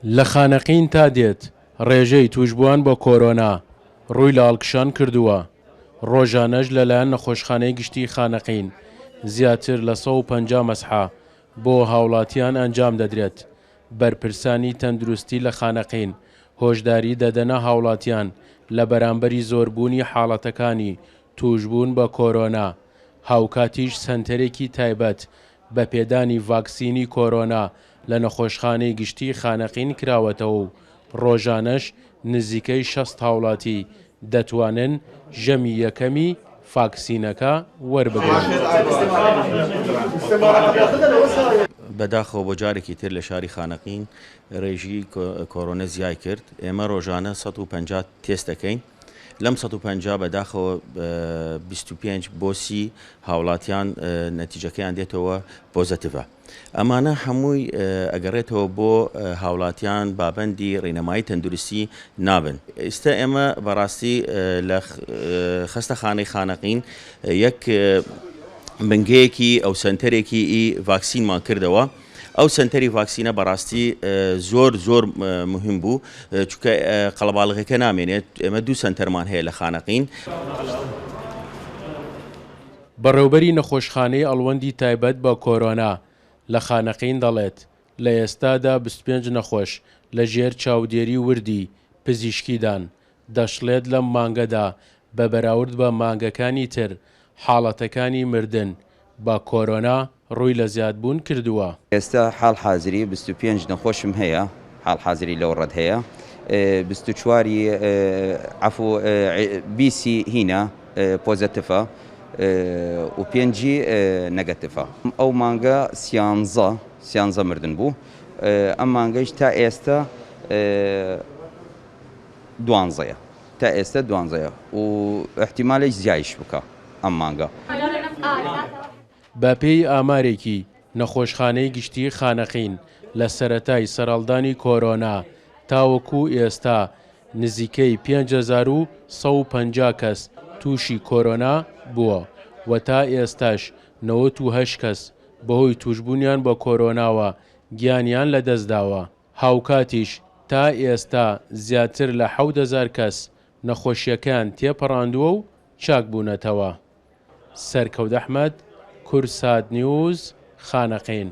لە خانەقین تا دێت ڕێژەی تووشبووان بە کۆرۆنا ڕووی لە هەڵکشان کردووە، ڕۆژانەش لەلایەن نەخۆشخانەی گشتیی خانەقین زیاتر لە 150 مەسحە بۆ هاوڵاتیان ئەنجام دەدرێت، بەرپرسانی تەندروستی لە خانەقین هۆشداری دەدەنە هاوڵاتیان لە بەرامبەری زۆربوونی حاڵەتەکانی تووشبوون بە کۆرۆنا، هاوکاتیش سەنتەرێکی تایبەت بە پێدانی ڤاکسینی کۆرۆنا لە نەخۆشخانەی گشتیی خانەقین کراوەتەوە و ڕۆژانەش نزیکەی 60 هاوڵاتی دەتوانن ژەمی یەکەمی فاکسینەکە وەربگرن. بەداخەوە بۆ جارێکی تر لە شاری خانەقین رێژی کۆرۆنە زیای کرد، ئێمە رۆژانە 150 تێست دەکەین، لەم 150 بەداخەوە 25 بۆ 30 هاوڵاتیان نەتیجەکەیان دێتەوە پۆزەتیڤە. ئەمانە هەمووی ئەگەڕێتەوە بۆ هاوڵاتیان بابەندی ڕێنمایی تەندروستی نابن. ئیستا ئێمە بەڕاستی لە خەستەخانەی خانەقین یەک بنگەیەکی ئەو سەنتەرێکی ئی ڤاکسینمان کردەوە. ئەو سەنتەری ڤاکسینە بەڕاستی زۆر زۆر مهم بوو چونکە قەڵەباڵغەکە نامێنێت ئێمە دوو سەنتەرمان هەیە لە خانەقین. بەڕێوبەری نەخۆشخانەی ئەڵوەندی تایبەت بە کۆرۆنا لە خانەقین دەڵێت، لە ئێستادا 25 نەخۆش لە ژێر چاودێری وردی پزیشکیدان، دەشڵێت لەم مانگەدا بە بەراورد بە مانگەکانی تر حاڵەتەکانی مردن بە کۆرۆنا ڕووی لە زیادبوون کردووە. ئێستا حاڵ حازری 25 نەخۆشم هەیە، حاڵ حازری لەو ڕەد هەیە 24 ی عەفو بیسی هینە پۆزەتفە و پێنجی نەگەتفە. ئەو مانگە سیانزە سیانزە مردن بوو ئەم مانگەیش تا ئێستا دوانزەیە تا ئێستا دوانزەیە و ئیحتیمالێش زیایش بکا ئەم مانگە. بەپێی ئامارێکی نەخۆشخانەی گشتیی خانەقین، لە سەرەتای سەرهەڵدانی کۆرۆنا تاوەکو ئێستا نزیکەی 5150 کەس تووشی کۆرۆنا بووە و تا ئێستاش 98 کەس بەهۆی تووشبوونیان بە کۆرۆناوە گیانیان لەدەستداوە. هاوکاتیش تا ئێستا زیاتر لە 7000 کەس نەخۆشییەکەیان تێپەڕاندووە و چاکبوونەتەوە. سەرکەوت ئەحمەد، کوردسات نیوز، خانەقین.